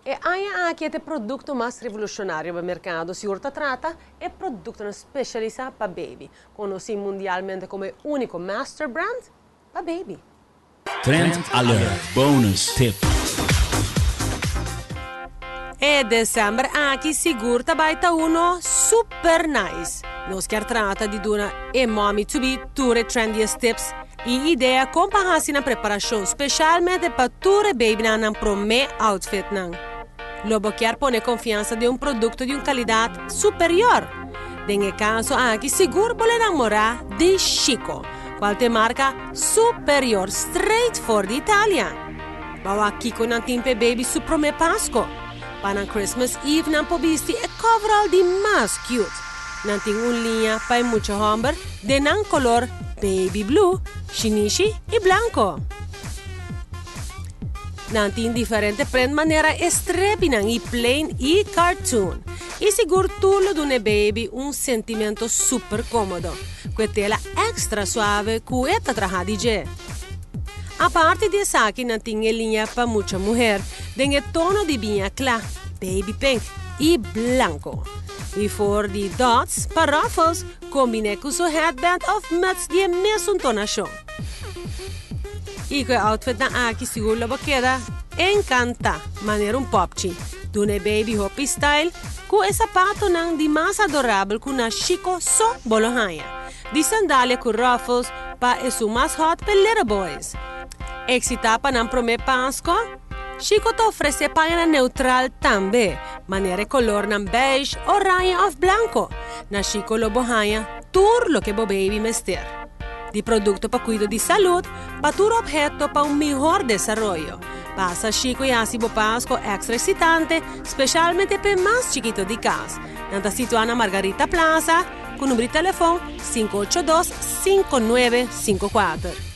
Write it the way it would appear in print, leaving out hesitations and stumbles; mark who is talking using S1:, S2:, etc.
S1: E aña aki e producto mas revolucionario den mercado, sigur ta trata e producto specialisa pa baby, conoci mundialmente como e unico master brand pa baby.
S2: Trend Alert Bonus Tip.
S1: E december aki sigur ta bay ta uno super nice. Nos kier trata di duna e mommy to be tur trendiest tips y idea con pa haci nan preparacion, specialmente pa tur baby nan nan prome outfit nan. Lo bo kier pone confiansa den un producto di un calidad superior. Den caso aki sigur bo lo namora di Chico, cual ta marca superior straight for di Italia. Ban wak kico nan tin p'e baby su prome Pasco. Pa nan Christmas Eve nan por bisti e coverall di mas cute. Nan tin un liña pa mucha homber den nan color baby blue, shinishi y blanco. Nan tin diferente print manera strepinan y plain y cartoon. Y sigur tur lo duna baby un sentimento super comodo. Cu tela extra suave cu ta traha di dje. Aparte di esaki, nan tin liña pa mucha muher, den tono di biña cla, baby pink y blanco. Y for di dots pa ruffles, combina cu su headband of muts di mesun tonacion. Y cu e outfit nan aki sigur lo keda encanta, manera un popchi. Duna baby hopi style, cu e zapatonan di mas adorabel cu na Chico so bo lo haya. Di sandalia cu ruffles pa esun mas hot pa little boys. Excita pa nan prome Pasco? Chico ta ofrece paña neutral tambe, manera color nan beige, oranje of blanco. Na Chico lo bo haya tur loke bo baby mester. Di producto pa cuido di salud, pa tur obheto pa un mihor desaroyo. Pasa Chico y haci bo Pasco extra excitante, specialmente pa mas chikito di cas. Nan ta situa na Margarita Plaza, cu number di telefon 582-5954.